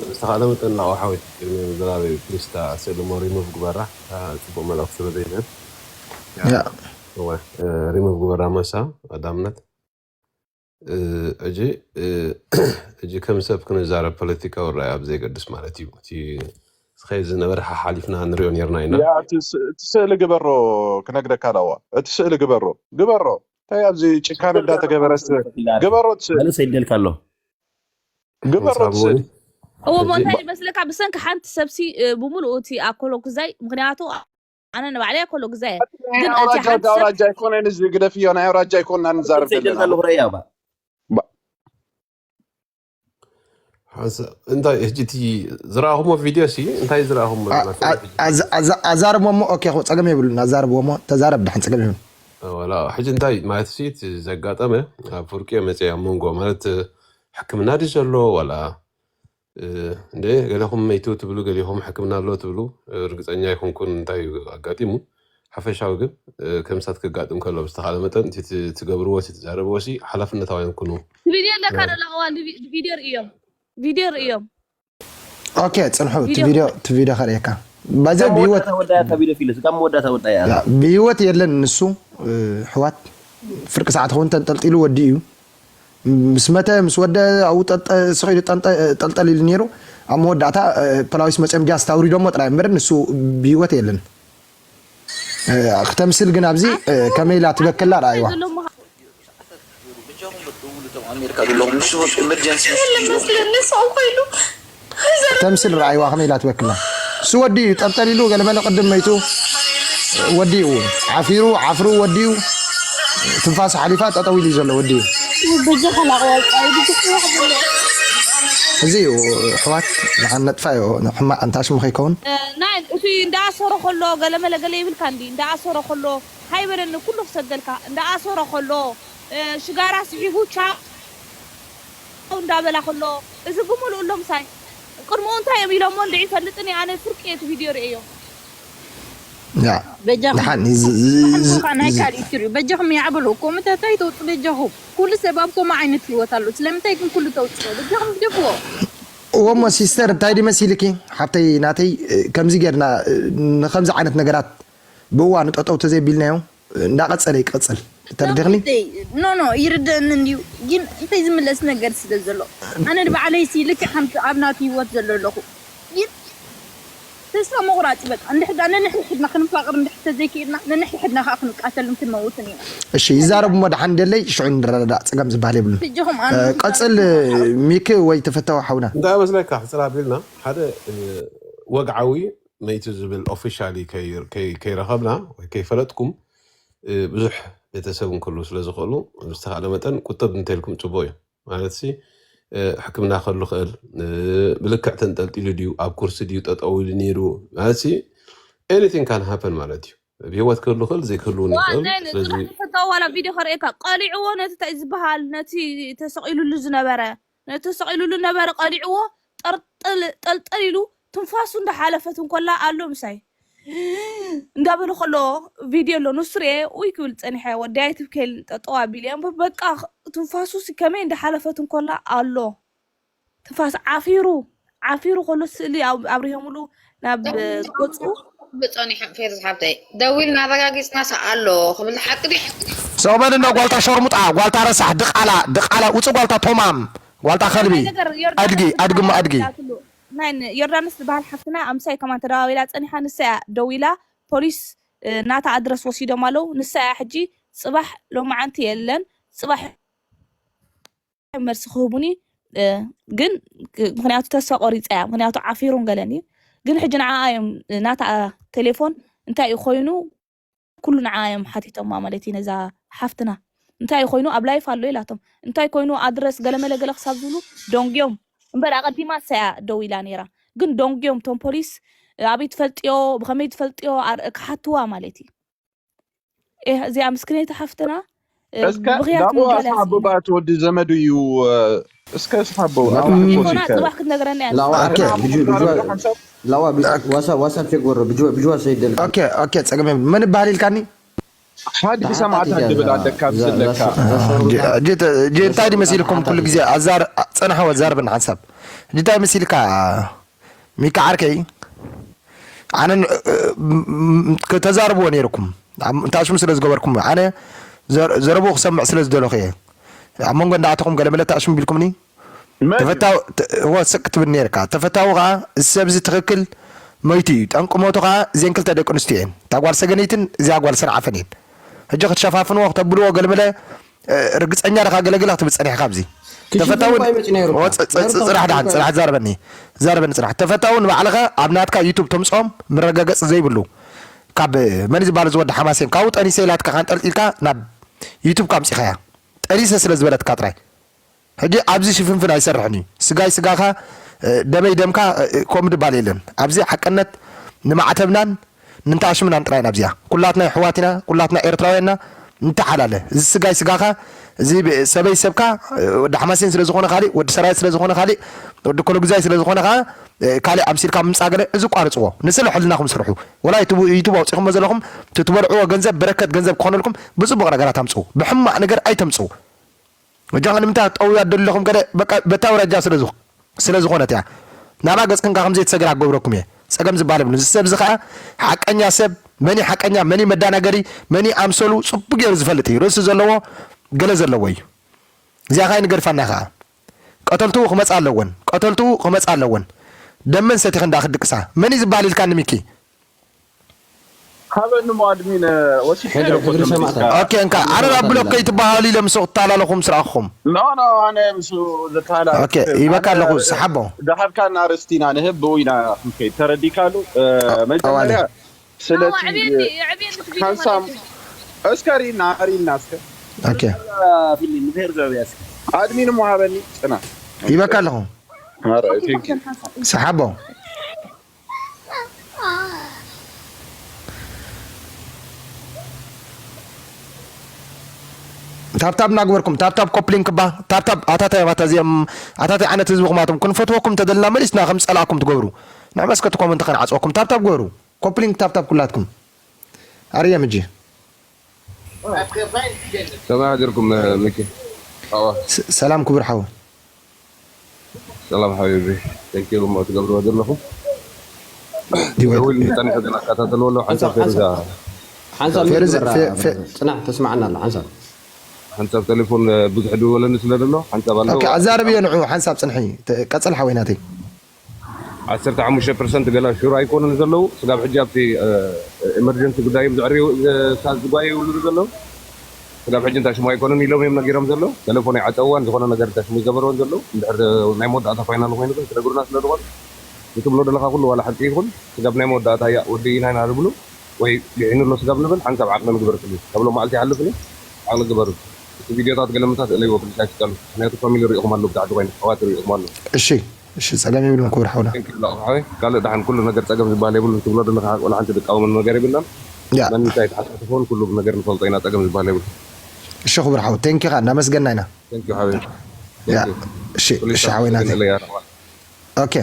ዝተኻእለ መጠን ላቆ ሓወይ ቅድሚ ዘላለዩ ፕሊስ እታ ስእሊ ሞ ሪሙቭ ግበራ። እታ ፅቡቅ መልእክቲ ስለ ዘይንህብ ያ እወ፣ እ፣ ሪሙቭ ግበራ። መሳ ቀዳምነት እ፣ እጂ እ፣ እጂ ከም ሰብ ክንዛረብ ፖለቲካዊ ራእይ ኣብ ዘይገድስ ማለት እዩ። እቲ ዝኸይድ ዝነበረ ሓሓሊፍና ንሪኦ ነርና ኢና። ያ እቲ ስ- እቲ ስእሊ ግበሮ፣ ክነግረካ ኣለዋ። እቲ ስእሊ ግበሮ፣ ግበሮ። እንታይ ኣብዚ ጭካን እንዳተገበረስ ግበሮ፣ እቲ ስእሊ መልስ ይደልካ ኣሎ። ግበሮ፣ እቲ ሓሳብ ስእሊ ወይ እዎ እሞ ሕጂ እንታይ ይመስለካ፣ ብሰንኪ ሓንቲ ሰብሲ እ፣ ብምሉኡ እቲ ኣኮሎ ግዛይ። ምክንያቱ ኣነ ንባዕለይ ኣኮሎ ግዛይ እየ፣ ናይ ግን እቲ ኣውራጃ ሓንቲ ሰብ ኣውራጃ ኣይኮነን፣ እዚ ግደፍዮ። ናይ ኣውራጃ ኣይኮንና ንዛረብ ሰይድ ዘለና። ኣለኹ ረያ ባ ባ- ሓንሳ እንታይ ሕጂ እቲ ዝረኣኹሞ ቪድዮ ሲ እንታይ ዝረኣኹሞ ኣ- ናተ ኣ- ኣዛ- ኣዛ- ኣዛርቦ እሞ ኦኬ፣ ጸገም የብሉን። ኣዛርቦ እሞ ተዛረብ፣ ድሓን ጸገም የብሉን። ወላ ሕጂ እንታይ ማለት ሲ እቲ ዘጋጠመ ኣብ ፍርቂ መፅእ ኣብ መንጎ ማለት ሕክምና ድዩ ዘሎ ዋላ እ፣ እንደ ገለኹም መይቱ ትብሉ ገሊኹም ሕክምና ኣሎ ትብሉ እ፣ ርግፀኛ ኣይኮንኩን እንታይ እዩ ኣጋጢሙ። ሓፈሻዊ ግን እ፣ ከም ሳት ክጋጥም ከሎ ብዝተኻለ መጠን እቲ ት- ትገብርዎ እቲ ትዛረብዎ ሲ ሓላፍነታውያን ኩኑ። ቪድዮ ኣለካ ዶ ለኸዋ? ቪድዮ ርእዮም፣ ቪድዮ ርእዮም። ኦኬ፣ ጽንሑ፣ እቲ ቪድዮ ቪድዮ እቲ ቪድዮ ከርእየካ። ባይዘ ካብ ብህይወት መወዳእታ ወዳእያ እታ ቪድዮ ፊልስ ካብ መወዳእታ ወዳእያ። ያ፣ ብህይወት የለን ንሱ። እ፣ ሕዋት ፍርቂ ሰዓት ኸውን ተንጠልጢሉ ወዲ እዩ። ምስ መተ ምስ ወደ ኣብኡ ጠልጠ- ስቕ ኢሉ ጠንጠ- ጠልጠል ኢሉ ነይሩ። ኣብ መወዳእታ እ፣ ፖላዊስ መፅኦም ጃስ ታውሪዶሞ ጥራይ እምበር ንሱ ብህይወት የለን። እ፣ ክተምስል ግን ኣብዚ እ፣ ከመይ ኢላ ትበክላ ረኣይዋ። ኣሜሪካ ዘለኹም ንሱ ኢመርጀንሲ ክተምስል ረኣይዋ ከመይ ኢላ ትበክላ። እሱ ወዲ እዩ ጠልጠል ኢሉ ገለመለ ቅድም መይቱ ወዲ እዩ ዓፊሩ ዓፍሩ ወዲ እዩ ትንፋስ ሓሊፋ ጠጠው ኢሉ እዩ ዘሎ ወዲ እዩ። በጃኻ ላቕዋ ውፃኢ ብዙሕ ስራሕ ዘሎ። እዚ እዩ ኣሕዋት ንዓን ነጥፋዮ ሕማቕ ኣንታሽሙ ከይከውን። ናይ እቲ እንዳኣሰሮ ከሎ ገለመለ ገለ ይብልካ እንዲ እንዳኣሰሮ ከሎ ሃይበለኒ ኩሉ ክሰደልካ እንዳኣሰሮ ከሎ ሽጋራ ስሒቡ ቻው እንዳበላ ከሎ እዚ ብምልኡ ኣሎ ምሳይ ቅድምኡ እንታይ እዮም ኢሎሞ እንደ ይፈልጥን ኣነ ፍርቂ እቲ ቪድዮ ርእዮ። ያ በጃኹም ደሓን እዚ ብሓንሳኻ ናይ ካልእ ይትርዩ በጃኹም ያዕበሉ እኮ ምተታይ ተውፅ በጃኹም ኩሉ ሰብ ኣብ ከምኡ ዓይነት ህይወት ኣሎ ስለምንታይ ግን ኩሉ ተውፅኦ በጃኹም ግደፍዎ። እወሞ ሲስተር እንታይ ድመሲልኪ ሓብተይ ናተይ ከምዚ ጌርና ንከምዚ ዓይነት ነገራት ብእዋኑ ጠጠው ተዘይቢልናዮ እንዳቐጸለ ይቀጽል ተረዲኽኒ። ኖ ኖ ይርደእኒ እንድዩ ግን እንታይ ዝምለስ ነገር ስለ ዘሎ ኣነ ንባዕለይ ሲ ልክዕ ከምቲ ኣብ ናቱ ህይወት ዘሎ ኣለኹ ግን ተስፋ ምቑራፅ በቃ እንድሕዳ ነንሕድሕድና ክንፋቕር እንድሕር ተዘይክኢልና ነንሕድሕድና ከዓ ክንቃተልን ክንመውትን ኢና። እሺ ይዛረቡ እሞ ደሓን ደለይ ሽዑ ንረዳእ ጸገም ዝበሃል የብሉን። ሕጂኹም እ፣ ኣነ ቀጽል ሚኪ ወይ ተፈታዊ ሓውና። እንታይ መስለካ ሕፅር ኣቢልና ሓደ እ፣ ወግዓዊ መይቲ ዝብል ኦፊሻሊ ከይ- ከይ- ከይረኸብና ወይ ከይፈለጥኩም እ፣ ብዙሕ ቤተሰብ እንክሉ ስለ ዝኽእሉ ብዝተኻእለ መጠን ቁጥብ እንተልኩም ፅቡቅ እዩ። ማለት ሲ እ፣ ሕክምና ከሉ ክእል እ፣ ብልክዕ ተንጠልጢሉ ድዩ ኣብ ኩርሲ ድዩ ጠጠው ኢሉ ነይሩ ማለት ሲ anything can happen ማለት እዩ። ብህይወት ክህሉ ክእል ዘይክህሉ እውን ይኽእል። ስለዚ ፈታው ዋላ ቪድዮ ከርእየካ ቀሊዕዎ ነቲ እንታይ ዝበሃል ነቲ ተሰቂሉሉ ዝነበረ ነቲ ተሰቂሉሉ ነበረ ቀሊዕዎ ጠርጥል- ጠልጠል ኢሉ ትንፋሱ እንዳሓለፈት እንኮላ ኣሎ ምሳይ እንዳበለ ከሎ ቪድዮ ኣሎ ንሱ ርኤ ውይ ክብል ፀኒሐ ወዲ ኣይትብከል ጠጠው ኣቢለ እምበር በቃ ትንፋሱ ሲ ከመይ እንዳሓለፈት እንኮላ ኣሎ ትንፋስ ዓፊሩ ዓፊሩ ከሎ ስእሊ ኣብ- ኣብሪሆምሉ ናብ ገፁ ብፀኒሖም ፌርዝ ሓብተይ ደዊልና ኣረጋጊፅና ሰ ኣሎ ክብል ሓቂ ድዩ? ሰውበን እንዶ ጓልታ ሸርሙጣ ጓልታ ረሳሕ ድቃላ ድቃላ ውፅ ጓልታ ቶማም ጓልታ ከልቢ ነገር ኣድጊ ኣድጊ ሞ ኣድጊ ናይ ዮርዳኖስ ዝበሃል ሓፍትና ኣምሳይ ከማን ተደዋዊላ ፀኒሓ ንሳ እያ ደዊላ ፖሊስ እ፣ ናታ ኣድረስ ወሲዶም ኣለዉ ንሳ እያ ሕጂ ፅባሕ ሎማዓንቲ የለን ፅባሕ መልሲ ክህቡኒ እ፣ ግን ክ- ምክንያቱ ተስፋ ቆሪፀ እያ ምክንያቱ ዓፊሩን ገለን እዩ ግን ሕጂ ንዓ እዮም እ፣ ናታ ቴሌፎን እንታይ እዩ ኮይኑ ኩሉ ንዓ እዮም ሓቲቶማ ማለት እዩ ነዛ ሓፍትና እንታይ ኮይኑ ኣብ ላይፍ ኣሎ ኢላቶም እንታይ ኮይኑ ኣድረስ ገለመለ ገለ ክሳብ ዝብሉ ደንግዮም እምበር ኣቐዲማ እሳያ ደው ኢላ ነይራ ግን ደንግዮም እቶም ፖሊስ ኣበይ ትፈልጥዮ ብኸመይ ትፈልጥዮ ኣር- ክሓትዋ ማለት እዩ ኤህ፣ እዚኣ ምስክነይቲ ሓፍትና እ፣ እስከ ብኽያት ላቦ ምንጋላ ኣስሓቦ ስኢና ባእቲ ወዲ ዘመዱ እዩ እስከ ስሓቦ ላዋ ይኾና ጽባሕ ክትነግረና እያ ላዋ ኦኬ። ብጁ ብጁ ላዋ ቢ- ዋሳ ዋሳ ቸክ ወሮ ብጁ ብጁ ዋሳ ይደልካ ኦኬ ኦኬ ጸገም የብሉ መን ይበሃል ኢልካኒ ሓድጊ ተሓታት ሰማዕታት እያ ድብል እዛ- ኣለካ ኣብ እዛ- ዘለካ እዛ- እዛ- ጅ- ጅ- እንታይ ድመሲልኩም ተሓታት ኩሉ ግዜ እያ። ኣዛር ጸንሐ ወዛርብን ሓንሳብ ጅ እንታይ መሲልካ ሚካ ዓርከይ ኣነ ን- ም- ም- ከተዛርብዎ ነይርኩም ኣም- እንታሽሙ ስለ ዝገበርኩም ኣነ ዘር- ዘረብኡ ክሰምዕ ስለ ዝደለኹ እየ ኣብ መንጎ እንዳኣተኹም ገለመለ ታሽሙ ቢልኩምኒ መን እዩ? ተፈታው ተ- እወ ስቅ ክትብል ነይርካ ተፈታዊ ከዓ እዚ ሰብዚ ትኽክል መይቱ እዩ ጠንቂ ሞቱ ከዓ እዚአን ክልተ ደቂ ኣንስትዮ እየን እታ ጓል ሰገነይትን እዚኣ ጓል ስርዓፈን እየን ሕጂ ክትሸፋፍንዎ ክተብልዎ ገለመለ እ፣ ርግፀኛ ደኻ ገለግላ ክትብል ፀኒሕካ ኣብዚ ክሽፍን ተፈታውን እኳ ይመፅ ነይሩ እወ፣ እኳ። ፅ- ፅ- ነርቶም ፅራሕ ድሓን እኳ- ፅራሕ ዛረበኒ ዛረበኒ ፅራሕ ተፈታውን ባዕልኸ ኣብ ናትካ ዩቱብ ተምፅኦም መረጋገፂ ዘይብሉ ካብ መን ዝበሃል ዝወዲ ሓማሴን ካብኡ ጠኒሰ ኢላትካ ካንጠልጢልካ ናብ ዩቱብ ካምፂኻያ ጠኒሰ ስለ ዝበለትካ ጥራይ ሕጂ ኣብዚ ሽፍንፍን ኣይሰርሕን እዩ ስጋይ ስጋኻ እ፣ ደመይ ደምካ እ፣ ከምኡ ድባል የለን ኣብዚ ሓቀነት ንማዕተብናን ንንተኣሽምናን ጥራይ ናብዚኣ ኩላትና ይሕዋት ኢና ኩላትና ኤርትራውያንና ንተሓላለ እዚ ስጋይ ስጋኻ እዚ ብ- ሰበይ ሰብካ እ፣ ወዲ ሓማሴን ስለ ዝኾነ ካሊእ ወዲ ሰራዊት ስለ ዝኾነ ካሊእ ወዲ ኮሎግዛይ ስለ ዝኾነ ከዓ እ፣ ካሊእ ኣምሲልካ ምምፃእ ገለ እዚ ቋርፅዎ ንስለ ሕልናኹም ስርሑ ወላ ዩቱብ ዩቱብ ኣውፂኹሞ ዘለኹም ትትበልዕዎ ገንዘብ በረከት ገንዘብ ክኾነልኩም ብፅቡቅ ነገራት ኣምፅኡ ብሕማቅ ነገር ኣይተምፅኡ እጃኻ ንምንታይ ጠውያ ደለኹም ገለ በቃ በታ ውረጃ ስለ ዝኾ- ስለ ዝኾነት እያ ናብኣ ገጽክንካ ከም ዘይተሰግር ኣገብረኩም እየ ጸገም ዝበሃል የብሉን እዚ ሰብ እዚ ከዓ ሓቀኛ ሰብ መኒ ሓቀኛ መኒ መዳናገሪ መኒ ኣምሰሉ ጽቡቅ ገይሩ ዝፈልጥ እዩ ርእሲ ዘለዎ ገለ ዘለዎ እዩ እዚኣ ከዓ ንገድፋና ከዓ ቀተልትኡ ክመጻ ኣለወን ቀተልትኡ ክመጻ ኣለወን ደመን ሰቲኽ እንዳ ክድቅሳ መን እዩ ዝበሃል ኢልካኒ ሚኪ ሃበኒ ሞ ኣድሚን ወሲድካ ሕድሪ- ይረክቦ ሕድሪ ተመሊስካ። ሰማእታት። ኦኬ እንካ ኣነ ናብ ብሎከይ ትበሃሉ ኢለ ምስ ተላለኹ ምስ ረኣኹም ኖ ኖ ኣነ ምስ ዝተሃላ ኦኬ ይበካ ኣለኹ ሰሓቦ ዝሃብካና ኣርእስቲና ንህብ ብኡ ኢና ክንከይድ ተረዲካሉ እ፣ መጀመርያ ስለቲ ሓንሳም እስከ ሪና ሪና እስከ ኦኬ ፊልም ሄር ዘብያ እስከ ኣድሚን ሞ ሃበኒ ጽና ይበካ ኣለኹ ኧረ፣ ቴንክ ዩ። ሰሓቦ ታብታብ እናግበርኩም ታብታብ ኮፕሊንክ ባ ታብታብ ኣታታይ ኣባታ እዚኦም ኣታታይ ዓይነት ህዝቢ ኩማቶም ክንፈትወኩም ተደልና መሊስና ከም ፀላእኩም ትገብሩ ንዕመስከቲ ኮመንት ከንዓፅወኩም ታብታብ ግበሩ ኮፕሊንክ ታብታብ ኩላትኩም ኣርየም እጂ ከመይ ሓዲርኩም ሚኪ? ኣዋ ሰላም ክቡር ሓው ሰላም ሓቢቢ ቴንኪዩ እሞ ትገብርዎ ዘለኹም ደዊል ጸኒሑ ግን ኣከታተልዎ ኣለኹ ሓንሳብ ፌርዛ ሓንሳብ ፌርዝ- ምግበራ ፌ- ፌ- ፅናሕ ተስማዓና ኣሎ ሓንሳብ ሓንሳብ ቴሌፎን ብዙሕ ድወለኒ ስለ ዘሎ ሓንሳብ ኣለዎ ኦኬ ኣዛርብዮ ንዑ ሓንሳብ ፅንሒ ተ- ቀፅል ሓወይ ናተይ ዓሰርተ ሓሙሽተ ፐርሰንት ገና ሹር ኣይኮኑን ዘለዉ ስጋብ ሕጂ ኣብቲ ኤመርጀንሲ ጉዳይ እዮም ዘዕርዩ ዝጓየ ይብሉ ዘለዉ ስጋብ ሕጂ እንታይ ሽሙ ኣይኮኑን ኢሎም እዮም ነጊሮም ዘለዉ ተለፎን ኣይዓፀውዋን ዝኾነ ነገር እንታይ ሽሙ ይገበርዎን ዘለዉ እንድሕር ናይ መወዳእታ ፋይናል ኮይኑ ግን ክነግሩና ስለ ዝኾነ ንትብሎ ዘለኻ ኩሉ ዋላ ሓቂ ይኹን ስጋብ ናይ መወዳእታ እያ ወዲ ኢና ኢና ዝብሉ ወይ ግዒኑ ኣሎ ስጋብ ንብል ሓንሳብ ዓቕሊ ንግበር ክሉ ካብ ሎም መዓልቲ ይሓልፍ እዩ ዓቕሊ ግበሩ እቲ ቪድዮታት ገለምታት እለይዎ ክልሽ ኣይትጠሉ ምክንያቱ ፋሚሊ ሪኢኹም ኣለዉ ብታሕቲ ኮይኑ ኣሕዋት ሪኢኹም ኣለዉ እሺ እሺ ጸገም የብሉን ክቡር ሓውና ሓወይ ካልእ ደሓን ኩሉ ነገር ጸገም ዝበሃል የብሉን ትብሎ ዘለኻ ቆልዓ ሓንቲ ዝቃወመኒ ነገር የብልናን ያ መን እንታይ ተሓሳስቦን ኩሉ ነገር ንፈልጦ ኢና ጸገም ዝበሃል የብሉ እሺ ክቡር ሓው ቴንኪኻ እናመስገና ኢና ቴንኪዩ ሓወይ ያ እሺ እሺ ሓወይ ናተይ ኦኬ